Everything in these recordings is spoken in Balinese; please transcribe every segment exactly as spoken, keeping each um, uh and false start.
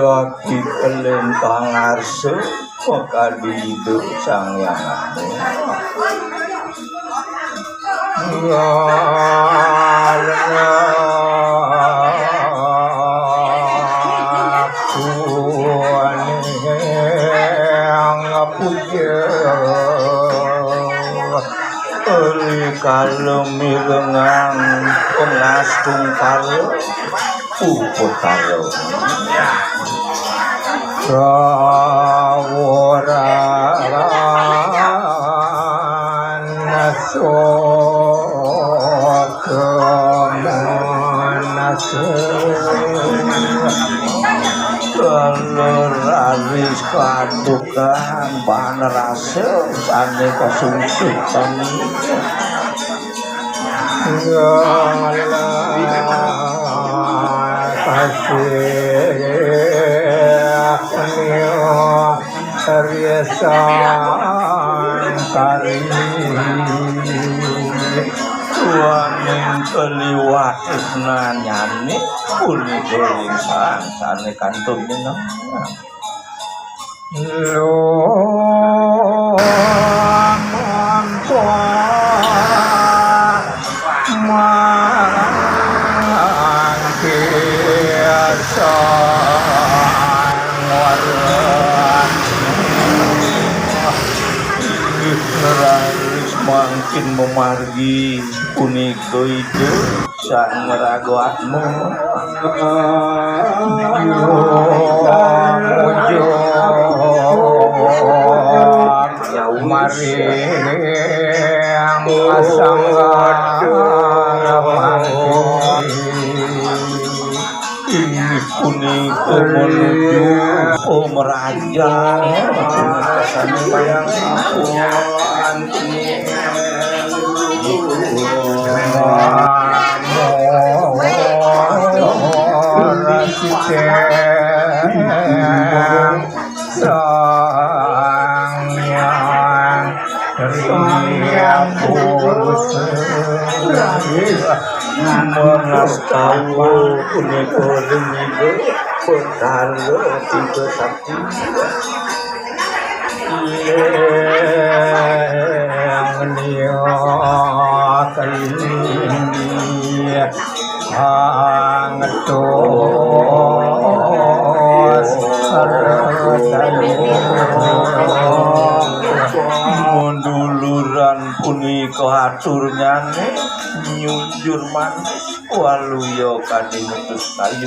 Lagi kelintang arsa, makadi Ida Sang Hyang Agung. Ngalengak kuning puja. Uli kala mirengang pengastungkara. Upakara. Kaworan soka manasa. Lelaris kadukan banar rasa sane kasungsut sami. Kasih riasan kari. Waning kaliwat tresnanyane punika ingkang sane kantun mineng. Lumantar mangke sangwara. Inggih, raris mangkin mamargi punika Ida. Sang Ragatma. Ujug maring sanggar mangkin. Inggih punika menuju pemerajan. Sang Hyang Purusa. Mangastawa punika ring Ida Betara Ida Sakti. Yang niat ini angtos. Munduluran punika aturnyane nyunjur manis waluya kadi metus kayu.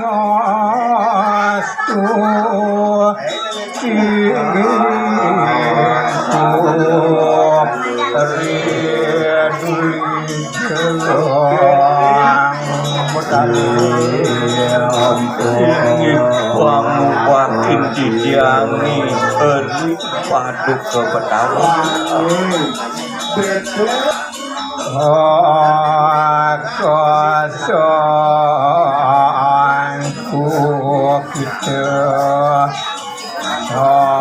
Ngastu Inggih, pangupaking titiange eri Paduka Betara. Akasangku kita samuli.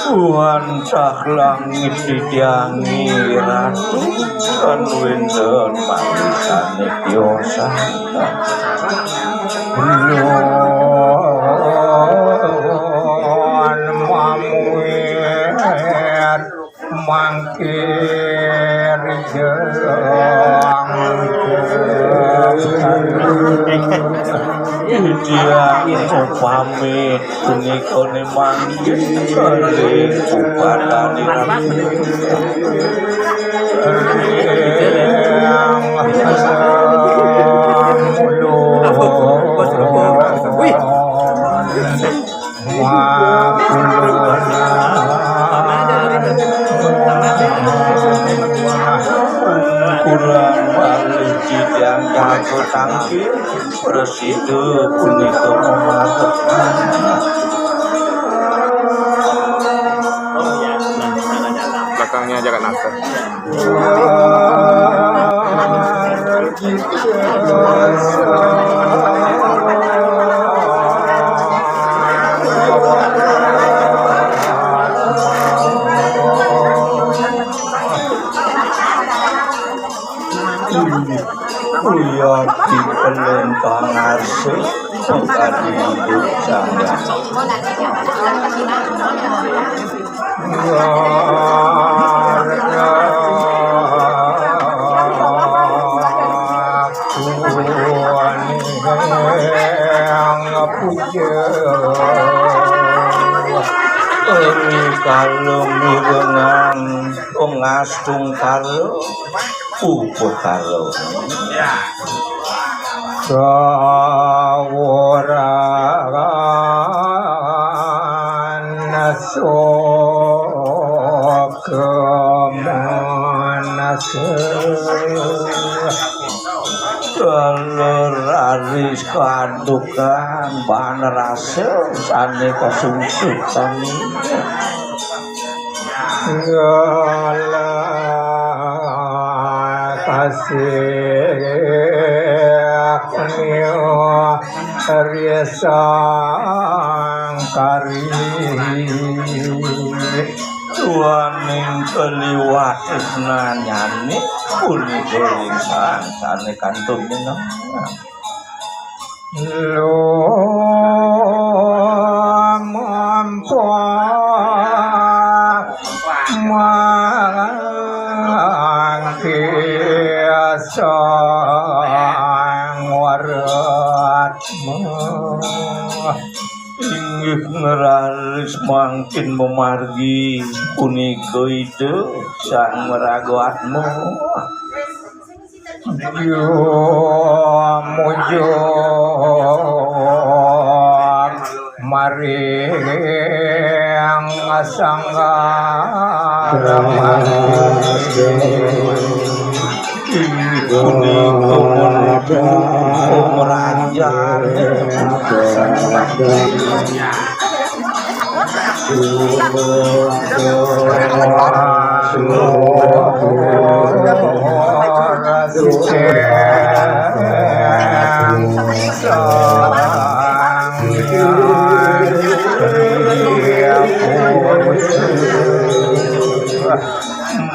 Wantah langit didiangi ratu, kan wenten manisane tiosan. Ulun mamuet mangkir jeng. Titiang upami punika ne mangkir kalih upadaning Kurang malih titiang jago tangkil, prasida punika mamarekan. Belakangnya Jagatnata. Pelintang asih kadi hidup sangat. Puja ri kala mirengang pengastung kala upakara. Kaworan soka manasa. Telur raris kadukan bahan rasa sane kasungsutan. Galah kasih Rio Riasangkari. Tuaning kaliwat tresnanyane punika ring sang sane kantun minengang. Lumampah mangke sang waratma. Inggih ngraris mangkin mamargi punika Ida Sang Maragatma. Jumujug maring sanggar. Inggih punika menuju pamrajan.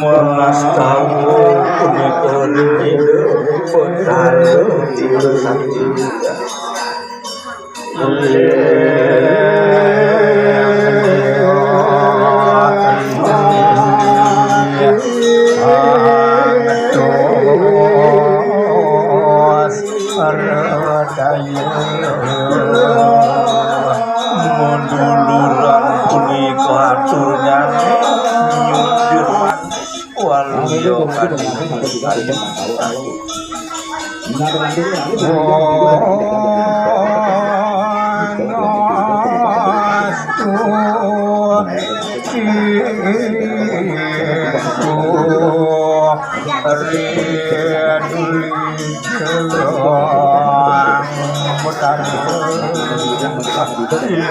Mengastawa punika ring Ida Betara Tiga Sakti. Munduluran punika aturnyane nyujur manis waluya kadi kayu.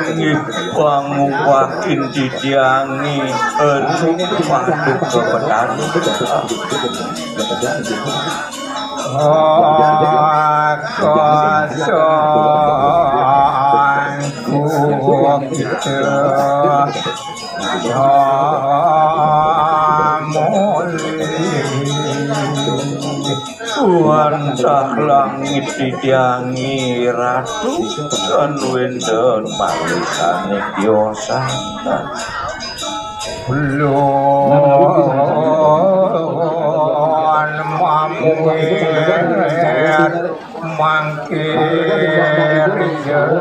Inggih pangupakin titiange ring Paduka Betara. Akasan kita Wantah langit titiangi ratu, tan wénten parisané tiosan. Ulun mamuwir mangkir jeng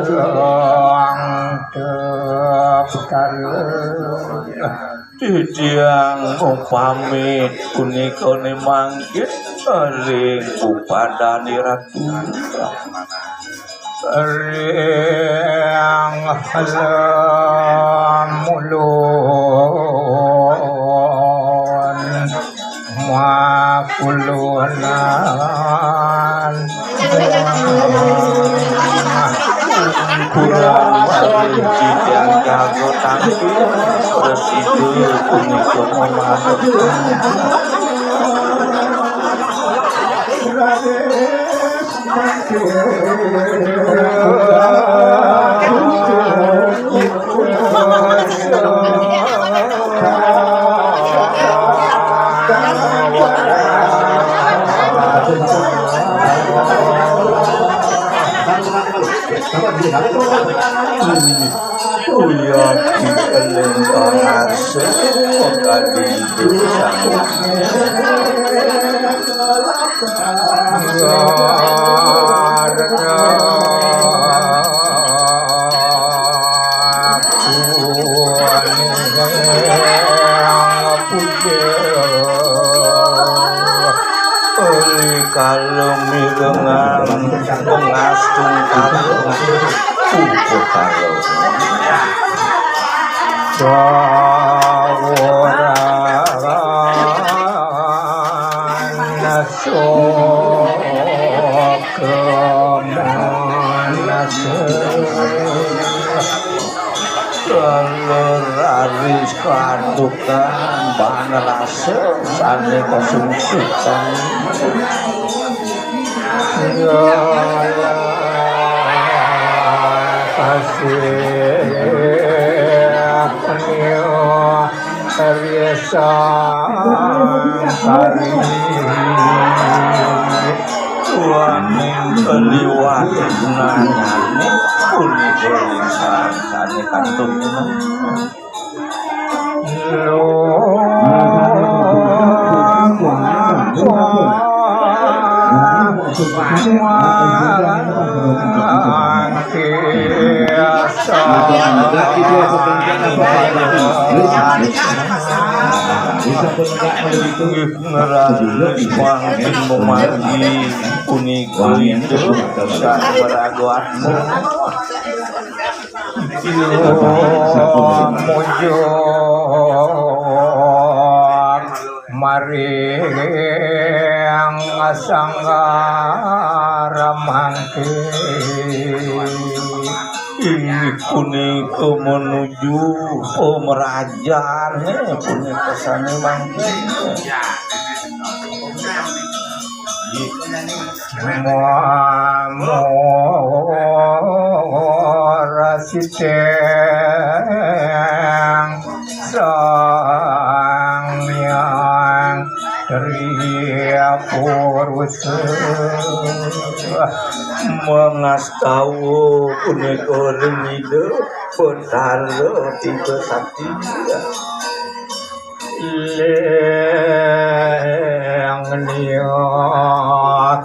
daptar. Titiang upamit punika ne mangkin ring upadane ratu. Ring lemulun makulunan. Kurang aji titiang jago tangkil, prasida punika mamadukan. Uya dikelintang asuk kali dosane. Kalemirengan pengasung karo upo karo. Saworan sokeman. Lur raris kadukan bangrasa sane kasungsukan. Kasih riasang kari waning keliwat nangane punika lisan sane kantun. Ngerales mangkin memargi punika idup sang maragatna. Mujur maring sanggar mangkin. Inggih punika menuju pemerajan, eh, punika sane mangkin. Mamur siteng Sang Hyang Tri Purusa. Mangastawa punika ring Ida Betara Tiga Sakti. Leng nia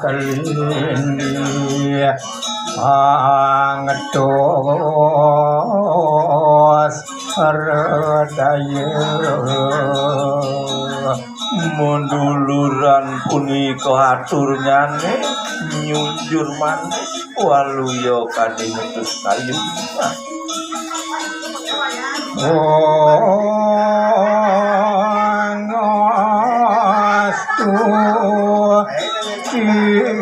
kelindi angtos redaya. Munduluran punika aturnyane nyunjur manis waluya kadi metus kayu. Ngastu ingku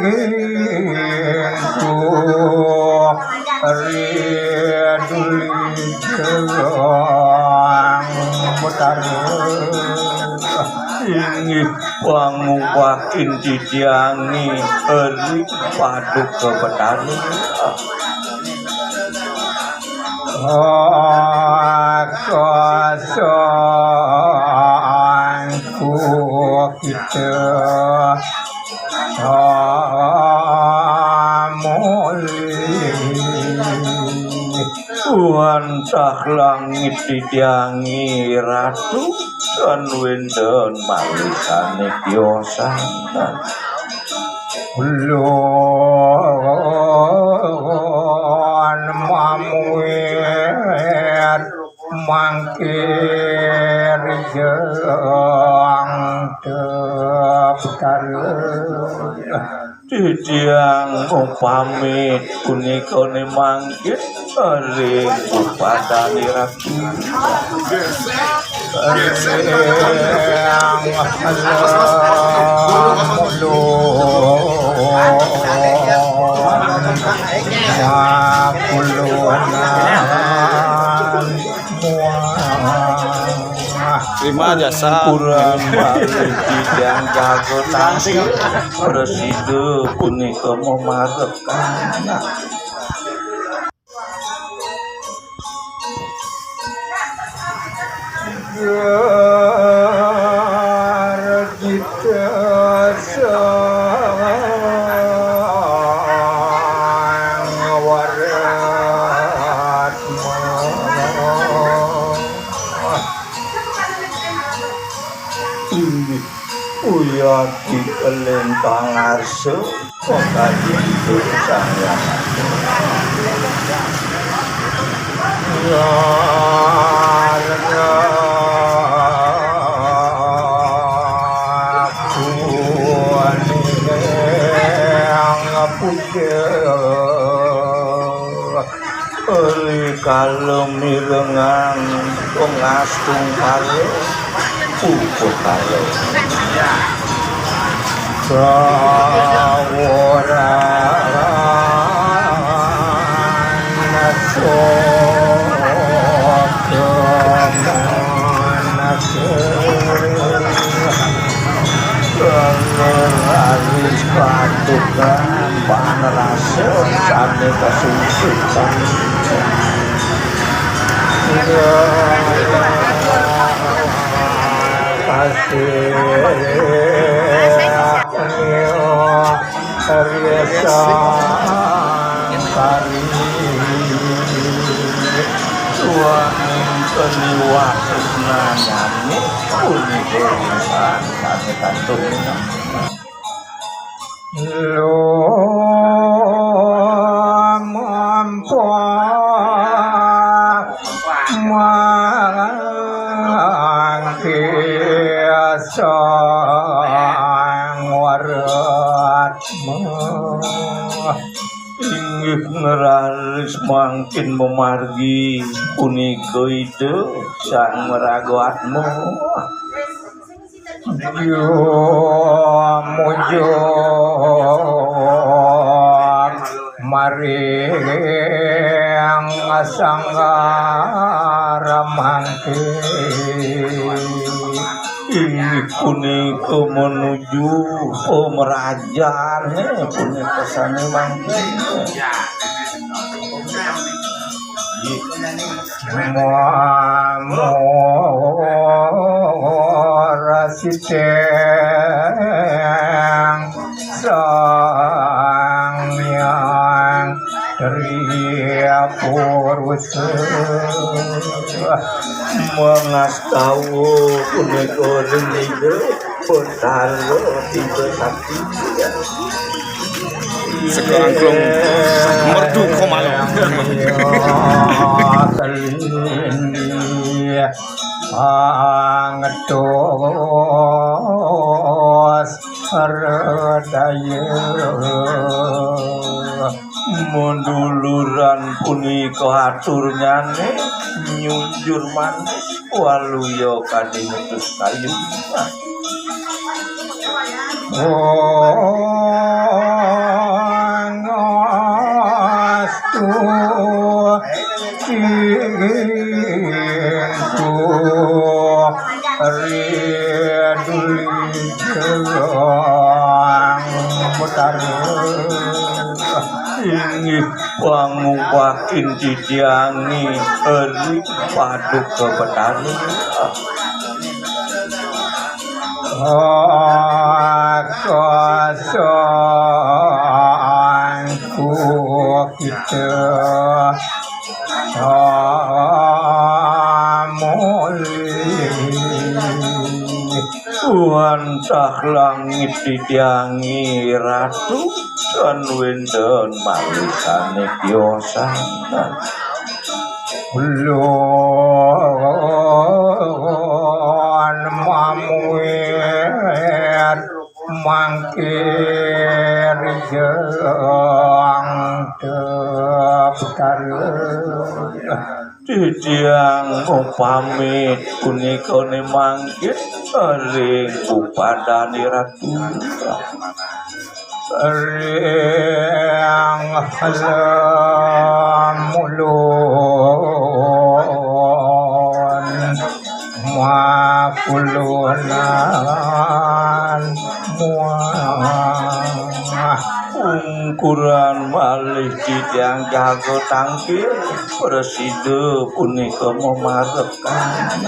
riduli jelang utara. Inggih panguwakin titiange ri Paduka Betara. Akasangku kita samuli. Wantah langit titiange Ratu, tan wenten malih sane tiosan. Ulun mamuet mangkir jeng Daptar. Titiang mupamit punika ne mangkin ring upadane Ratu. Ring alam ulun makulunan muah. Terima jasa. Kurang malih titiang jaga tangkil. Prasida punika mamarekan. Garjita sang Dikelintang arsa, kok kaji itu sangat. Rikala mirengang pangastung kala, puput kala. Kaworan soka manasa. Laris patukan panrasa sane kasungsutan. Kasih Arya Sangkari. Suaning kaliwat nanyane punika insan sane kantun. Lumampah mangke sang waratma. Inggih ngraris mangkin mamargi punika Ida Sang Maragatma. Yo mujur maring sanggar mangke. Inggih punika menuju pemerajan punika sane mangke. Mamurasiteng Sang Hyang Tri Purusa. Mangastawa punika ring Ida Betara Ida Sakti. Seka Angklung merdu komalo. Angetos redaya. Munduluran punika aturnyane nyunjur manis waluya kadi metus kayu. Ngastu Riduli Jewang Betara. Inggih panguwakin titiange ring Paduka Betara. Akasangku kita Amuli. Wantah langit titiangi ratu, tan wenten malih sane tiosan. Ulun mamuet mangkir jeng Betara. Titiang mupamit punika ne mangkin ring upadane ratu. Ring lemulun makulunan muah. Ungkuran malih titiang jaga tangkil, prasida punika mamarekan.